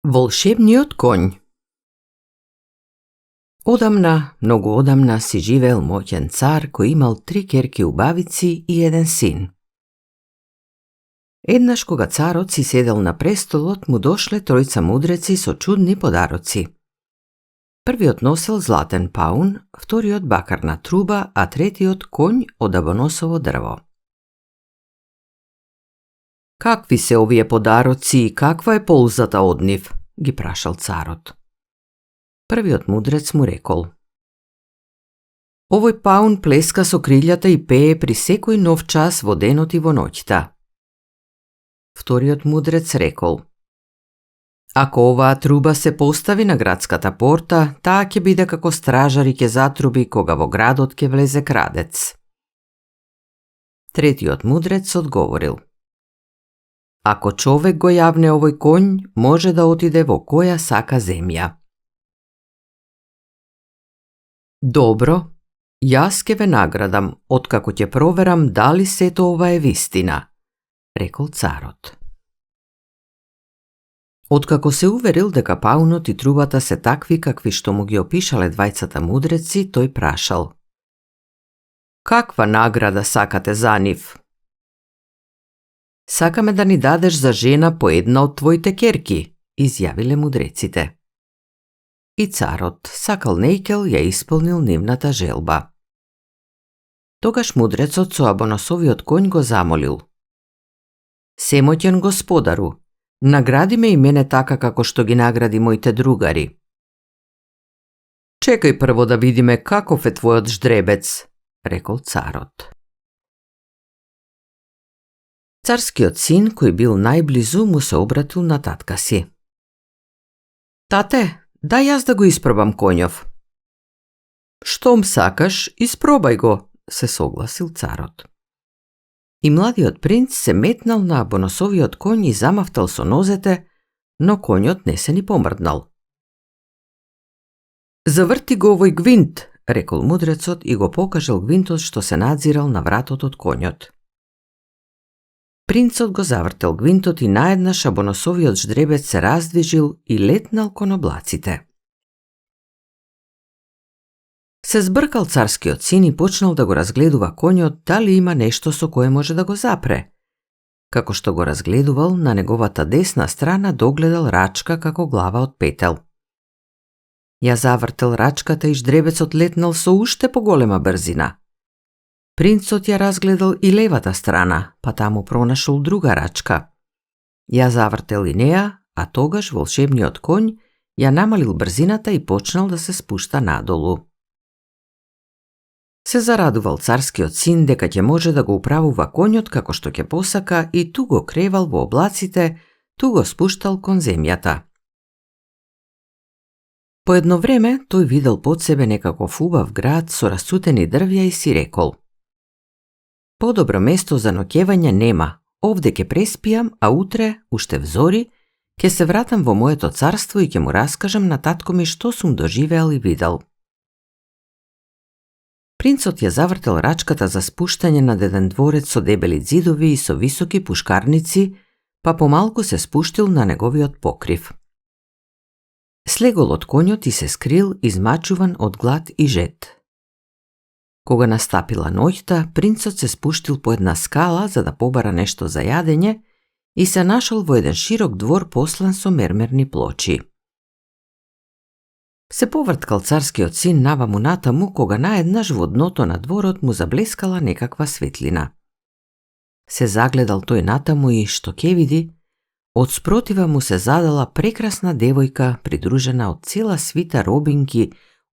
Волшебниот коњ. Одамна, многу одамна си живеел моќен цар кој имал 3 ќерки убавици и 1 син. Еднаш кога царот си седел на престолот, му дошле тројца мудреци со чудни подароци. Првиот носел златен паун, вториот бакарна труба, а третиот коњ од абоносово дрво. Какви се овие подароци и каква е ползата од нив? Ги прашал царот. Првиот мудрец му рекол: Овој паун плеска со крилјата и пее при секој нов час во денот и во ноќта. Вториот мудрец рекол: Ако оваа труба се постави на градската порта, таа ќе биде како стражар и ќе затруби кога во градот ќе влезе крадец. Третиот мудрец одговорил: Ако човек го јавне овој коњ, може да отиде во која сака земја. Добро, јас ќе ве наградам, откако ќе проверам дали сето ова е вистина, рекол царот. Откако се уверил дека паунот и трубата се такви какви што му ги опишале двајцата мудреци, тој прашал: Каква награда сакате за нив? Сакаме да ни дадеш за жена по една од твоите ќерки, изјавиле мудреците. И царот, сакал нејкел, ја исполнил нивната желба. Тогаш мудрецот со абоносовиот коњ го замолил: Семоќен господару, награди ме и мене така како што ги награди моите другари. Чекај прво да видиме каков е твојот ждребец, рекол царот. Царскиот син, кој бил најблизу, му се обратил на татка си. Тате, дај јас да го испробам коњов. Штом сакаш, испробај го, се согласил царот. И младиот принц се метнал на абоносовиот коњ и замавтал со нозете, но коњот не се ни помрднал. Заврти го овој гвинт, рекол мудрецот и го покажал гвинтот што се надзирал на вратот од коњот. Принцот го завртел гвинтот и наеднаш абоносовиот ждребец се раздвижил и летнал кон облаците. Се збркал царскиот син и почнал да го разгледува коњот дали има нешто со кое може да го запре. Како што го разгледувал, на неговата десна страна догледал рачка како глава од петел. Ја завртел рачката и ждребецот летнал со уште поголема брзина. Принцот ја разгледал и левата страна, па таму пронашол друга рачка. Ја завртел и неа, а тогаш волшебниот коњ ја намалил брзината и почнал да се спушта надолу. Се зарадувал царскиот син дека ќе може да го управува коњот како што ќе посака и ту го кревал во облаците, ту го спуштал кон земјата. По едно време тој видел под себе некаков убав град со расцутени дрвја и си рекол: Подобро место за ноќевање нема, овде ќе преспијам, а утре, уште взори, ќе се вратам во моето царство и ќе му раскажам на татко ми што сум доживеал и видел. Принцот ја завртел рачката за спуштање над еден дворец со дебели ѕидови и со високи пушкарници, па помалку се спуштил на неговиот покрив. Слегол од коњот и се скрил, измачуван од глад и жед. Кога настапила ноќта, принцот се спуштил по една скала за да побара нешто за јадење и се нашол во еден широк двор послан со мермерни плочи. Се поврткал царскиот син наваму натаму, кога наеднаш во дното на дворот му заблескала некаква светлина. Се загледал тој натаму и, што ќе види, од спротива му се задала прекрасна девојка придружена од цела свита робинки,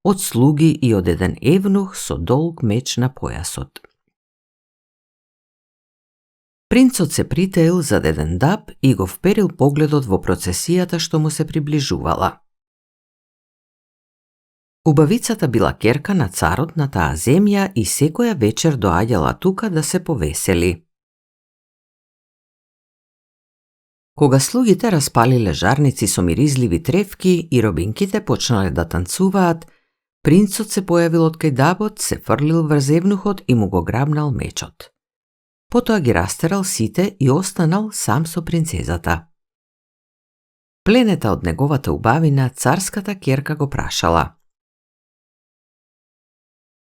од слуги и од еден евнух со долг меч на појасот. Принцот се притаил зад еден даб и го вперил погледот во процесијата што му се приближувала. Убавицата била ќерка на царот на таа земја и секоја вечер доаѓала тука да се повесели. Кога слугите распалиле жарници со миризливи тревки и робинките почнале да танцуваат, принцот се појавил од кај дабот, се фрлил врз евнухот и му го грабнал мечот. Потоа ги растерал сите и останал сам со принцезата. Пленета од неговата убавина, царската ќерка го прашала: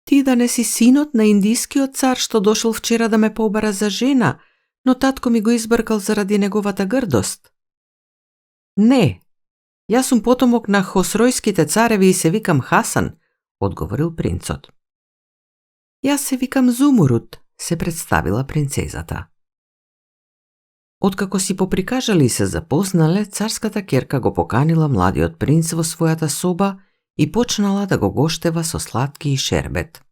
Ти да не си синот на индискиот цар што дошол вчера да ме побара за жена, но татко ми го избркал заради неговата грдост? Не, јас сум потомок на хосројските цареви и се викам Хасан, одговорил принцот. Јас се викам Зумурут, се представила принцезата. Откако си поприкажали и се запознале, царската ќерка го поканила младиот принц во својата соба и почнала да го гоштева со сладки и шербет.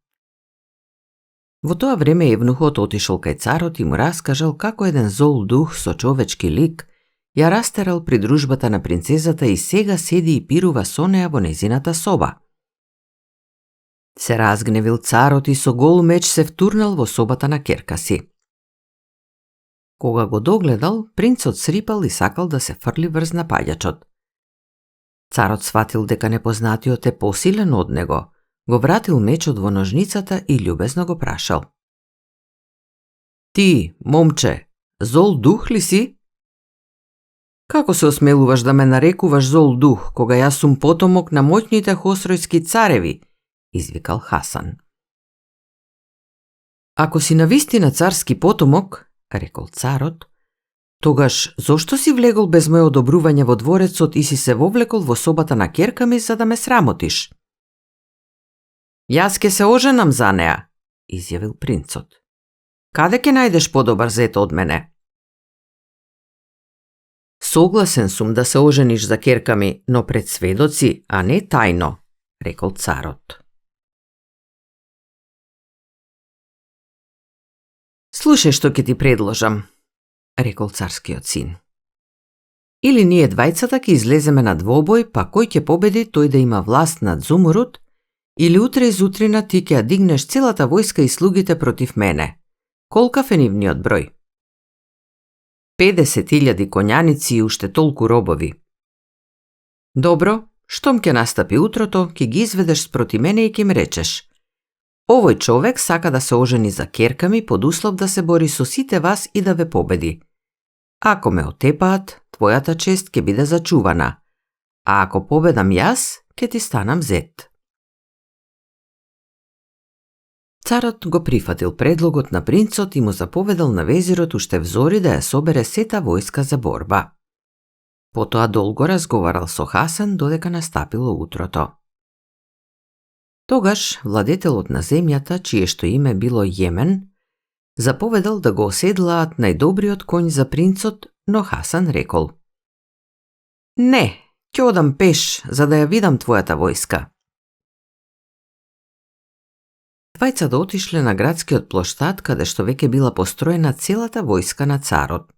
Во тоа време евнухот отишол кај царот и му раскажал како еден зол дух со човечки лик ја растерал придружбата на принцезата и сега седи и пирува со неа во незината соба. Се разгневил царот и со гол меч се втурнал во собата на ќерка си. Кога го догледал, принцот срипал и сакал да се фрли врз напаѓачот. Царот сватил дека непознатиот е посилен од него, го вратил мечот во ножницата и љубезно го прашал: Ти, момче, зол дух ли си? Како се осмелуваш да ме нарекуваш зол дух, кога јас сум потомок на моќните хосројски цареви? Извикал Хасан. Ако си навистина царски потомок, рекол царот, тогаш зошто си влегол без моје одобрување во дворецот и си се вовлекол во собата на ќерка ми за да ме срамотиш? Јас ке се оженам за неа, изјавил принцот. Каде ке најдеш подобар зет од мене? Согласен сум да се ожениш за ќерка ми, но пред сведоци, а не тајно, рекол царот. Слушај што ќе ти предложам, рекол царскиот син. Или ние двајцата ќе излеземе на двобој, па кој ќе победи тој да има власт над Зумурут, или утре изутрина ти ќе ја дигнеш целата војска и слугите против мене. Колкав е нивниот број? 50.000 коњаници и уште толку робови. Добро, штом ќе настапи утрото, ќе ги изведеш спроти мене и ќе им речеш: Овој човек сака да се ожени за ќерка ми под услов да се бори со сите вас и да ве победи. Ако ме отепаат, твојата чест ќе биде зачувана, а ако победам јас, ќе ти станам зет. Царот го прифатил предлогот на принцот и му заповедал на везирот уште взори да ја собере сета војска за борба. Потоа долго разговарал со Хасан додека настапило утрото. Тогаш владетелот на земјата, чиешто име било Јемен, заповедал да го оседлаат најдобриот коњ за принцот, но Хасан рекол: Не, ќе одам пеш за да ја видам твојата војска. Двајцата отишле на градскиот плоштад, каде што веќе била построена целата војска на царот.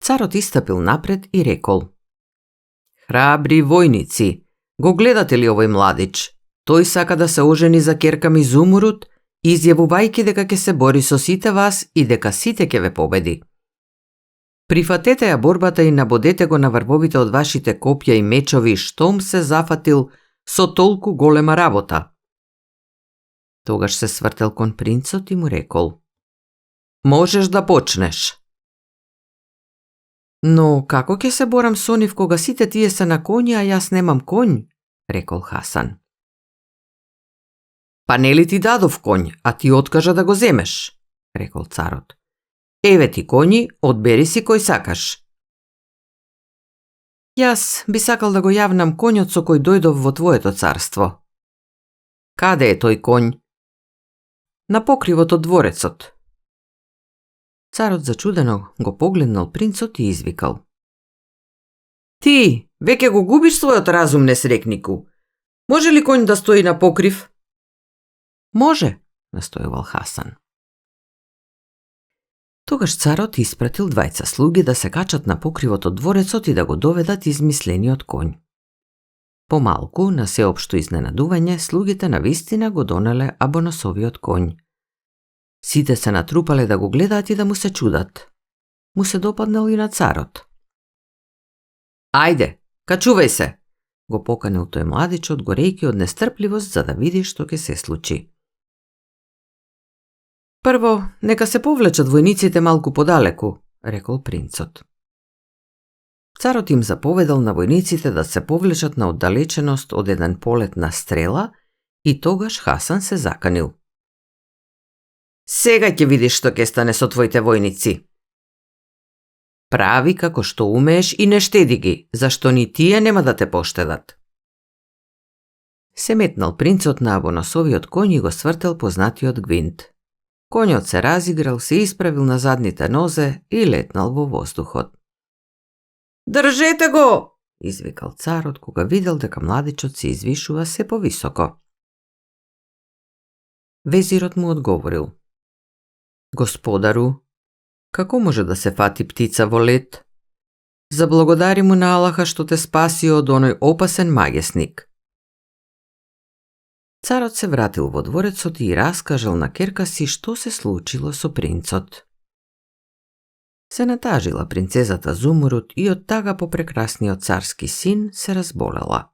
Царот истапил напред и рекол: Храбри војници, го гледате ли овој младич? Тој сака да се ожени за ќерка ми Зумурут, изјавувајќи дека ќе се бори со сите вас и дека сите ќе ве победи. Прифатете ја борбата и набодете го на врвовите од вашите копја и мечови, штом се зафатил со толку голема работа. Тогаш се свртел кон принцот и му рекол: Можеш да почнеш. Но како ќе се борам со нив кога сите тие се на коњи, а јас немам коњ? Рекол Хасан. Па нели ти дадов коњ, а ти откажа да го земеш? Рекол царот. Еве ти коњи, одбери си кој сакаш. Јас би сакал да го јавнам коњот со кој дојдов во твоето царство. Каде е тој коњ? На покривот од дворецот. Царот зачудено го погледнал принцот и извикал: Ти, веќе го губиш својот разум, несрекнику. Може ли коњ да стои на покрив? Може, настојувал Хасан. Тогаш царот испратил двајца слуги да се качат на покривот од дворецот и да го доведат измислениот коњ. Помалку, на сеопшто изненадување, слугите навистина го донеле абоносовиот коњ. Сите се натрупале да го гледаат и да му се чудат. Му се допаднал и на царот. Ајде, качувај се, го поканил тој младичот, горејќи од нестрпливост за да види што ќе се случи. Прво, нека се повлечат војниците малку подалеку, рекол принцот. Царот им заповедал на војниците да се повлечат на оддалеченост од еден полет на стрела и тогаш Хасан се заканил. Сега ќе видиш што ќе стане со твоите војници. Прави како што умееш и не штеди ги, зашто ни тие нема да те поштедат. Се метнал принцот на абоносовиот коњ и го свртел познатиот гвинт. Коњот се разиграл, се исправил на задните нозе и летнал во воздухот. Држете го! Извикал царот кога видел дека младичот се извишува се повисоко. Везирот му одговорил. Господару, како може да се фати птица во лет? Заблагодари му на Аллаха што те спаси од оној опасен магесник. Царот се вратил во дворецот и раскажал на ќерка си што се случило со принцот. Се натажила принцезата Зумурут и од тага попрекрасниот царски син се разболела.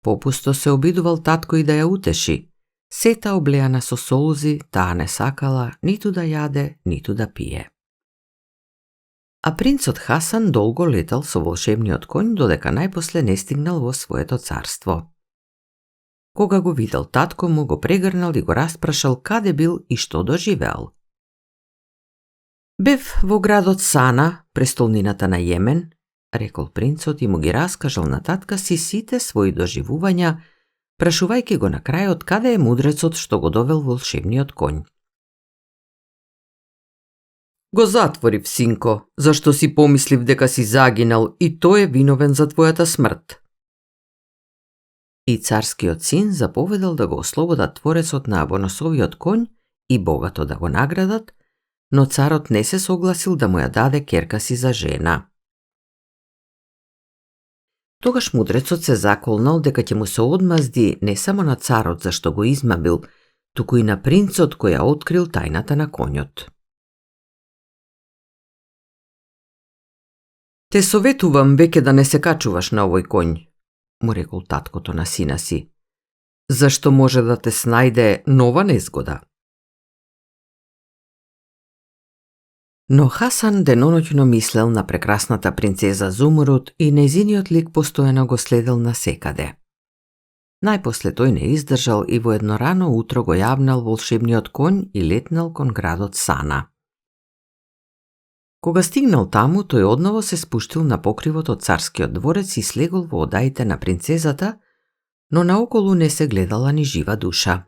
Попусто се обидувал татко и да ја утеши. Сета облеана со солзи, таа не сакала ниту да јаде, ниту да пие. А принцот Хасан долго летал со волшебниот коњ додека најпосле не стигнал во своето царство. Кога го видел татко му, го прегрнал и го распрашал каде бил и што доживеал. Бев во градот Сана, престолнината на Јемен, рекол принцот и му ги раскажал на татка си сите своји доживувања, прашувајќи го на крајот каде е мудрецот што го довел волшебниот коњ. Го затворив, синко, зашто си помислив дека си загинал и тој е виновен за твојата смрт. И царскиот син заповедал да го ослободат творецот на абоносовиот коњ и богато да го наградат, но царот не се согласил да му ја даде ќерка си за жена. Тогаш мудрецот се заколнал дека ќе му се одмазди не само на царот зашто го измамил, туку и на принцот кој ја открил тајната на коњот. Те советувам веќе да не се качуваш на овој коњ, му рекол таткото на сина си, зашто може да те снајде нова незгода. Но Хасан деноноќно мислел на прекрасната принцеза Зумурут и нејзиниот лик постојано го следел насекаде. Најпосле тој не издржал и во едно рано утро го јавнал волшебниот коњ и летнал кон градот Сана. Кога стигнал таму, тој одново се спуштил на покривот од царскиот дворец и слегол во одаите на принцезата, но наоколу не се гледала ни жива душа.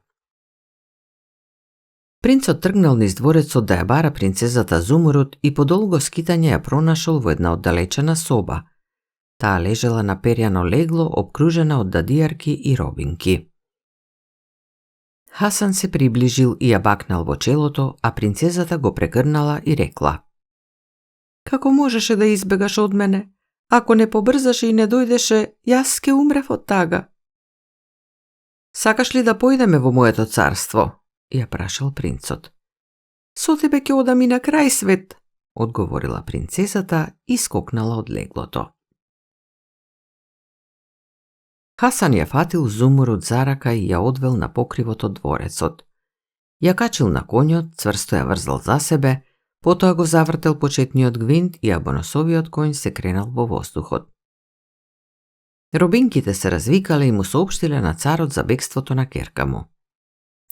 Принцот тргнал низ дворецот да ја бара принцезата Зумурут и по долго скитање ја пронашол во една оддалечена соба. Таа лежела на перјано легло, обкружена од дадијарки и робинки. Хасан се приближил и ја бакнал во челото, а принцезата го прегрнала и рекла: Како можеше да избегаш од мене? Ако не побрзаше и не дојдеше, јас ке умрев од тага. Сакаш ли да појдеме во моето царство? Ја прашал принцот. Со тебе ќе одам и на крај свет, одговорила принцесата и скокнала од леглото. Хасан ја фатил Зумурут за рака и ја одвел на покривот од дворецот. Ја качил на коњот, цврсто ја врзал за себе, потоа го завртел почетниот гвинт и абоносовиот коњ се кренал во воздухот. Робинките се развикале и му соопштиле на царот за бегството на ќерка му.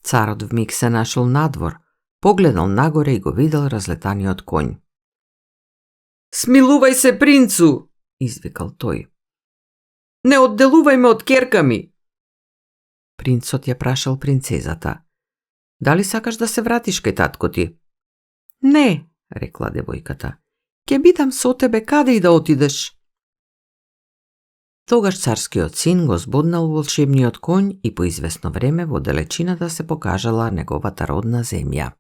Царот вмиг се нашол надвор, погледнал нагоре и го видел разлетаниот коњ. Смилувај се, принцу, извикал тој. Не одделувај ме од ќерка ми. Принцот ја прашал принцезата. Дали сакаш да се вратиш кај татко ти? Не, рекла девојката. Ќе бидам со тебе каде и да отидеш. Тогаш царскиот син го збоднал волшебниот коњ и по извесно време во далечината се покажала неговата родна земја.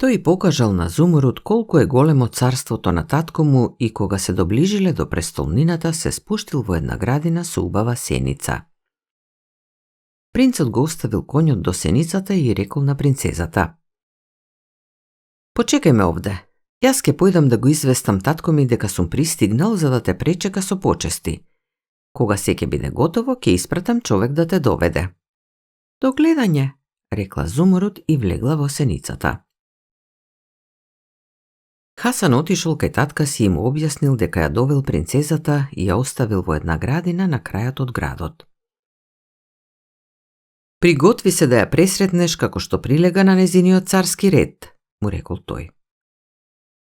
Тој покажал на Зумурут колку е големо царството на татко му и кога се доближиле до престолнината се спуштил во една градина со убава сеница. Принцот го оставил коњот до сеницата и рекол на принцезата: Почекај ме овде. Јас ке појдам да го известам татко ми дека сум пристигнал за да те пречека со почести. Кога се ќе биде готово, ќе испратам човек да те доведе. До гледање, рекла Зумурут и влегла во сеницата. Хасан отишол кај татка си и му објаснил дека ја довел принцезата и ја оставил во една градина на крајот од градот. Приготви се да ја пресретнеш како што прилега на незиниот царски ред, му рекол тој.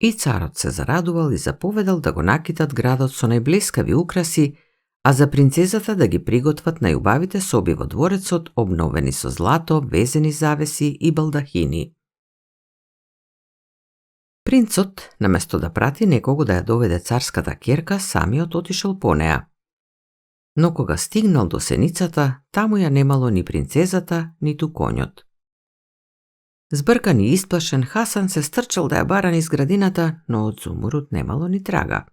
И царот се зарадувал и заповедал да го накитат градот со најблескави украси, а за принцезата да ги приготват најубавите соби во дворецот, обновени со злато, везени завеси и балдахини. Принцот, наместо да прати некого да ја доведе царската ќерка, самиот отишол по неа. Но кога стигнал до сеницата, таму ја немало ни принцезата, ниту коњот. Збркан и исплашен, Хасан се стрчал да ја бара низ градината, но од Зумруд немало ни трага.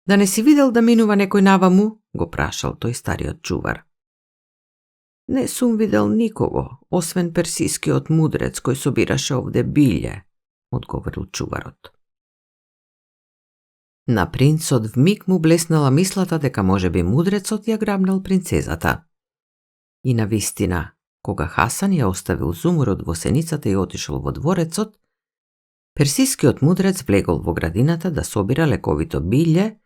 Да не си видел да минува некој наваму? Го прашал тој стариот чувар. Не сум видел никого, освен персискиот мудрец кој собираше овде билје, одговорил чуварот. На принцот вмиг му блеснала мислата дека можеби мудрецот ја грабнал принцезата. И навистина, кога Хасан ја оставил Зумруд во сеницата и отишол во дворецот, персискиот мудрец влегол во градината да собира лековито билје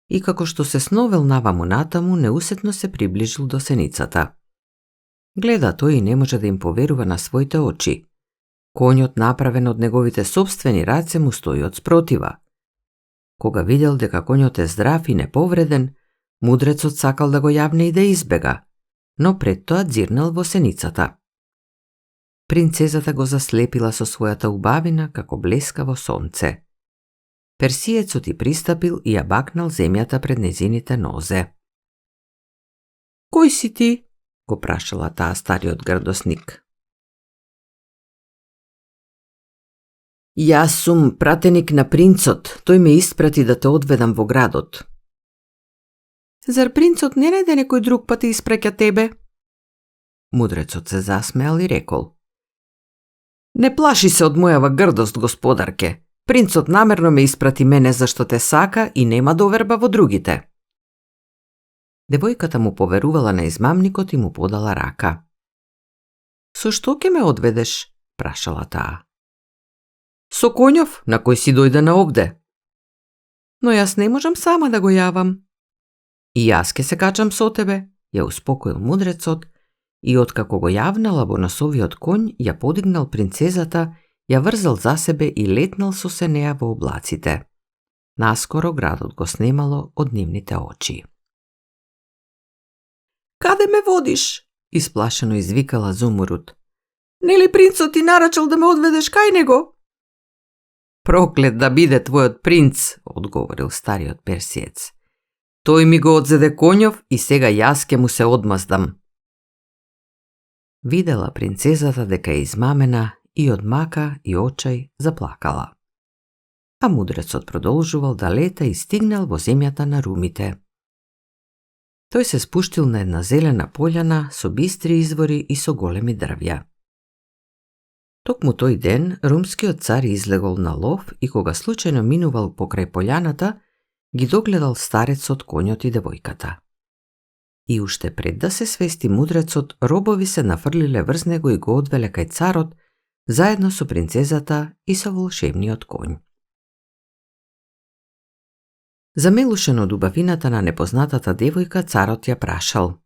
и како што се сновел наваму натаму, неусетно се приближил до сеницата. Гледа тој и не може да им поверува на своите очи. Конјот, направен од неговите собствени раце, му стои од спротива. Кога видел дека конјот е здрав и неповреден, мудрецот сакал да го јавне и да избега, но пред тоа дзирнал во сеницата. Принцезата го заслепила со својата убавина како блескаво сонце. Персиецот и пристапил и ја бакнал земјата пред незините нозе. Кој си ти? Го прашала таа стариот грдосник. Јас сум пратеник на принцот, тој ме испрати да те одведам во градот. Зар принцот не најде некој друг па те испраќа тебе? Мудрецот се засмеал и рекол. Не плаши се од мојава грдост, господарке. Принцот намерно ме испрати мене зашто те сака и нема доверба во другите. Девојката му поверувала на измамникот и му подала рака. Со што ќе ме одведеш? Прашала таа. Со конјов, на кој си дојде на овде. Но јас не можам сама да го јавам. И јас ке се качам со тебе, ја успокоил мудрецот и откако го јавнала во носовиот конј, ја подигнал принцезата, ја врзал за себе и летнал со се неа во облаците. Наскоро градот го снемало од нивните очи. Каде ме водиш? Исплашено извикала Зумруд. Нели принцот ти нарачал да ме одведеш кај него? Проклет да биде твојот принц, одговорил стариот персиец. Тој ми го одзеде конјов и сега јас ке му се одмаздам. Видела принцезата дека е измамена и од мака и очај заплакала. А мудрецот продолжувал да лета и стигнал во земјата на румите. Тој се спуштил на една зелена пољана со бистри извори и со големи дрвја. Токму тој ден румскиот цар излегол на лов и кога случајно минувал покрај пољаната, ги догледал старецот, конјот и девојката. И уште пред да се свести мудрецот, робови се нафрлиле врз него и го одвеле кај царот, заедно со принцезата и со волшебниот конј. Замелушен од убавината на непознатата девојка, царот ја прашал.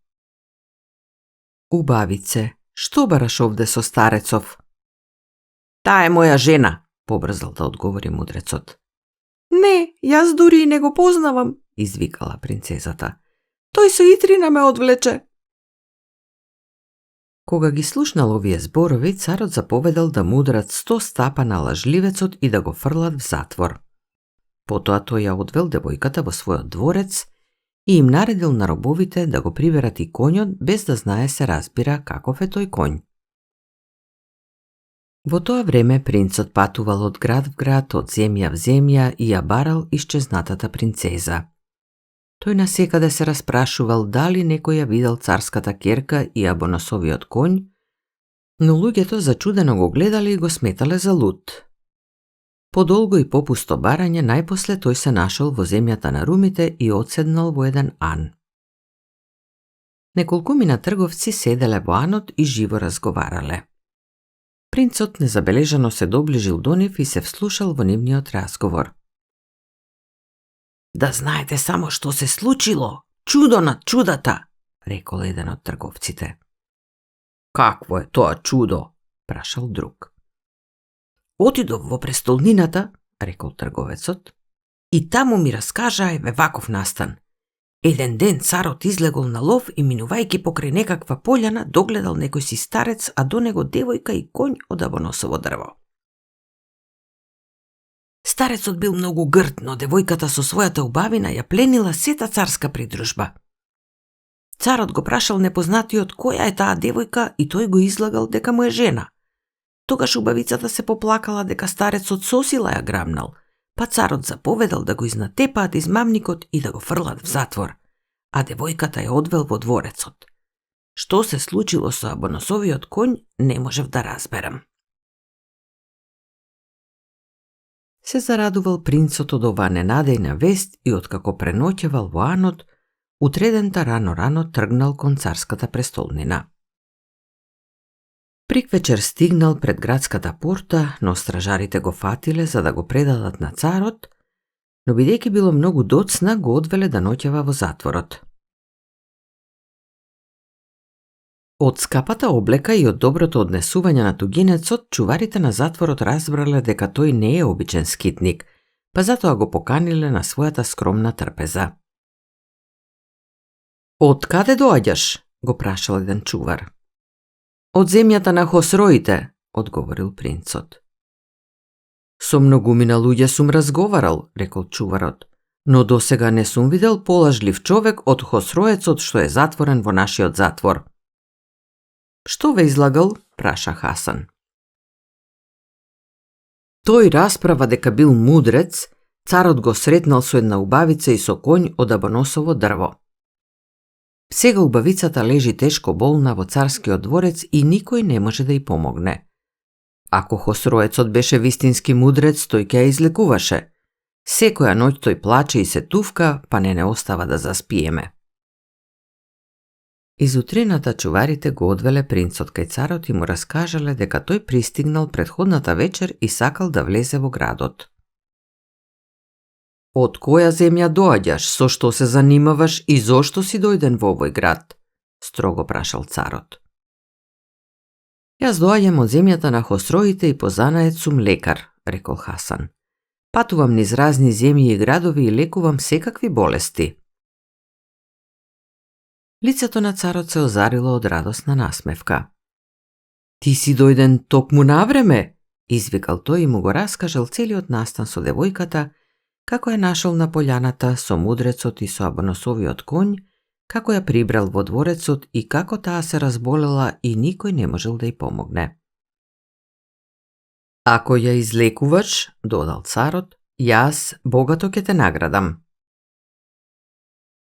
Убавице, што бараш овде со старецов? Таа е моја жена, побрзал да одговори мудрецот. Не, јас дури и не го познавам, извикала принцезата. Тој со итрина ме одвлече. Кога ги слушнал овие зборови, царот заповедал да му ударат 100 стапа на лажливецот и да го фрлат в затвор. Потоа тој ја одвел девојката во својот дворец и им наредил на робовите да го приберат и конјот без да знае се разбира каков е тој конј. Во тоа време принцот патувал од град в град, од земја в земја и ја барал исчезнатата принцеза. Тој насекаде се распрашувал дали некој ја видел царската ќерка и абоносовиот конј, но луѓето зачудено го гледале и го сметале за луд. По долго и попусто барање, најпосле тој се нашол во земјата на румите и одседнал во еден ан. Неколкумина трговци седеле во анот и живо разговарале. Принцот незабележано се доближил до нив и се вслушал во нивниот разговор. Да знаете само што се случило, чудо над чудата, рекол еден од трговците. Какво е тоа чудо? Прашал друг. Отидов во престолнината, рекол трговецот, и таму ми раскажаа еве ваков настан. Еден ден царот излегол на лов и минувајќи покрај некаква пољана догледал некој си старец, а до него девојка и конј од абоносово дрво. Старецот бил многу грд, но девојката со својата убавина ја пленила сета царска придружба. Царот го прашал непознатиот која е таа девојка и тој го излагал дека му е жена. Тогаш убавицата се поплакала дека старецот со сила ја грабнал, па царот заповедал да го изнатепаат измамникот и да го фрлат в затвор, а девојката ја одвел во дворецот. Што се случило со абоносовиот конј, не можев да разберам. Се зарадувал принцот од оваа ненадејна вест и откако преноќевал во Анот, утредента рано тргнал кон царската престолнина. Приквечер стигнал пред градската порта, но стражарите го фатиле за да го предадат на царот, но бидејќи било многу доцна, го одвеле да ноќева во затворот. Од скапата облека и од доброто однесување на тугинецот, чуварите на затворот разбрале дека тој не е обичен скитник, па затоа го поканиле на својата скромна трпеза. Од каде доаѓаш? Го прашал еден чувар. Од земјата на Хосроите, одговорил принцот. Со многумина луѓе сум разговарал, рекол чуварот, но досега не сум видел полажлив човек од Хосроецот што е затворен во нашиот затвор. Што ве излагал? Праша Хасан. Тој расправа дека бил мудрец, царот го сретнал со една убавица и со конј од абоносово дрво. Сега убавицата лежи тешко болна во царскиот дворец и никој не може да ја помогне. Ако Хосроецот беше вистински мудрец, тој ќе ја излекуваше. Секоја ноќ тој плаче и се тувка, па не остава да заспиеме. Изутрината чуварите го одвеле принцот кај царот и му раскажале дека тој пристигнал претходната вечер и сакал да влезе во градот. Од која земја доаѓаш, со што се занимаваш и зошто си дојден во овој град? Строго прашал царот. Јас доаѓам од земјата на Хосроите и по занаед сум лекар, рекол Хасан. Патувам низ разни земји и градови и лекувам секакви болести. Лицето на царот се озарило од радосна насмевка. Ти си дојден токму навреме, извикал тој и му го раскажал целиот настан со девојката, како ја нашол на пољаната со мудрецот и со абоносовиот конј, како ја прибрал во дворецот и како таа се разболела и никој не можел да ја помогне. Ако ја излекуваш, додал царот, јас богато ќе те наградам.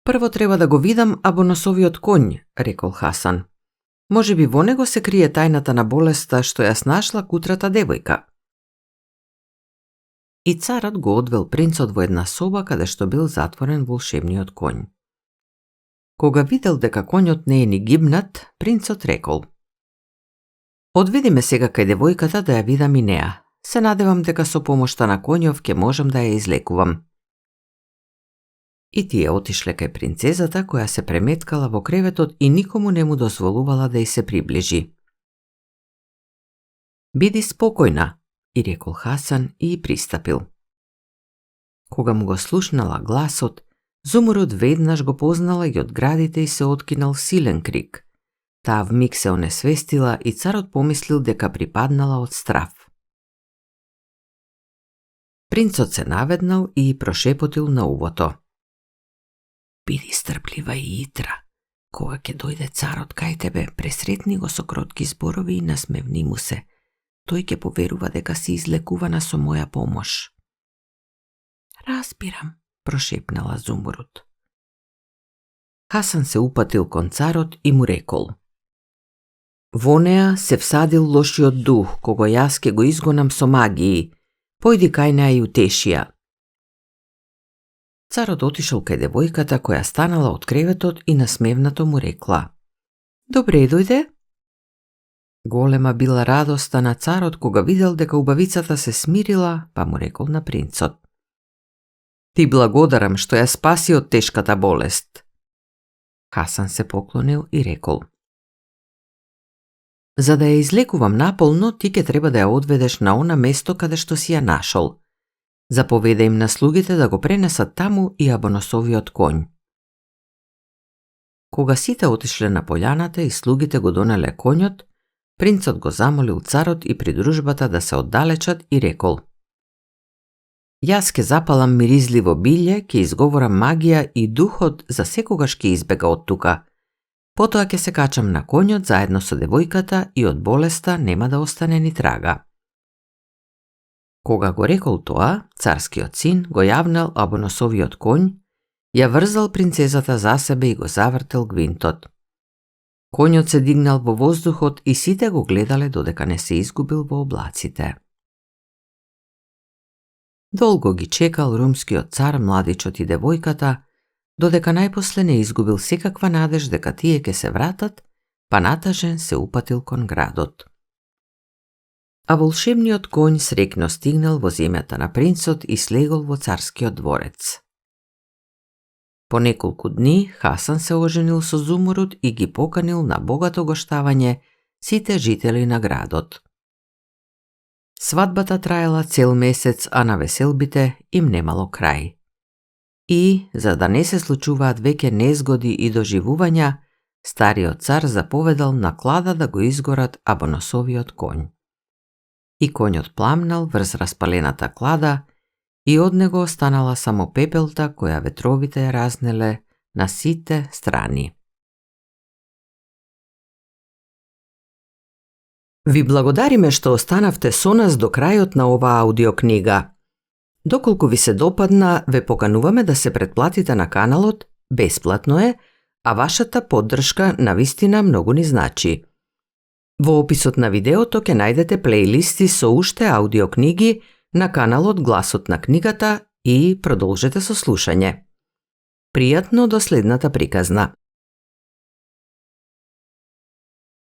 Прво треба да го видам абоносовиот конј, рекол Хасан. Може би во него се крие тајната на болеста што ја снашла кутрата девојка. И царот го одвел принцот во една соба каде што бил затворен волшебниот конј. Кога видел дека конјот не е ни гибнат, принцот рекол: Одведи ме сега кај девојката да ја видам и неа. Се надевам дека со помошта на конјов ќе можам да ја излекувам. И тие отишле кај принцезата која се преметкала во креветот и никому не му дозволувала да й се приближи. Биди спокојна, и рекол Хасан и пристапил. Кога му го слушнала гласот, Зумрут веднаш го познала и од градите и се откинал силен крик. Таа вмиг се онесвестила и царот помислил дека припаднала од страв. Принцот се наведнал и прошепотил на увото: Биди стрплива и итра. Кога ќе дојде царот кај тебе, пресретни го со кротки зборови и насмевни му се. Тој ќе поверува дека си излекувана со моја помош. Разбирам, прошепнала Зумрут. Хасан се упатил кон царот и му рекол: Во неа се всадил лошиот дух, кого јас ке го изгонам со магии. Појди кај неа и утеши ја. Царот отишол кај девојката која станала од креветот и насмевнато му рекла: Добре дојде. Голема била радоста на царот кога видел дека убавицата се смирила, па му рекол на принцот: Ти благодарам што ја спаси од тешката болест. Хасан се поклонил и рекол: За да ја излекувам наполно, ти ке треба да ја одведеш на она место каде што си ја нашол. Заповеда им на слугите да го пренесат таму и абоносовиот коњ. Кога сите отишле на пољаната и слугите го донеле коњот, принцот го замолил царот и придружбата да се оддалечат и рекол: Јас ке запалам миризливо билје, ке изговорам магија и духот за секогаш ке избега од тука. Потоа ќе се качам на коњот заедно со девојката и од болеста нема да остане ни трага. Кога го рекол тоа, царскиот син го јавнал абоносовиот коњ, ја врзал принцезата за себе и го завртел гвинтот. Коњот се дигнал во воздухот и сите го гледале додека не се изгубил во облаците. Долго ги чекал румскиот цар младичот и девојката, додека најпосле не изгубил секаква надеж дека тие ќе се вратат, па натажен се упатил кон градот. А волшебниот коњ среќно стигнал во земјата на принцот и слегол во царскиот дворец. По неколку дни Хасан се оженил со Зумруд и ги поканил на богато гоштавање сите жители на градот. Свадбата траела цел месец, а на веселбите им немало крај. И, за да не се случуваат веќе незгоди и доживувања, стариот цар заповедал на клада да го изгорат абоносовиот коњ. И коњот пламнал врз распалената клада и од него останала само пепелта која ветровите ја разнеле на сите страни. Ви благодариме што останавте со нас до крајот на оваа аудиокнига. Доколку ви се допадна, ве покануваме да се претплатите на каналот, бесплатно е, а вашата поддршка навистина многу ни значи. Во описот на видеото ќе најдете плейлисти со уште аудиокниги на каналот Гласот на книгата и продолжете со слушање. Пријатно до следната приказна.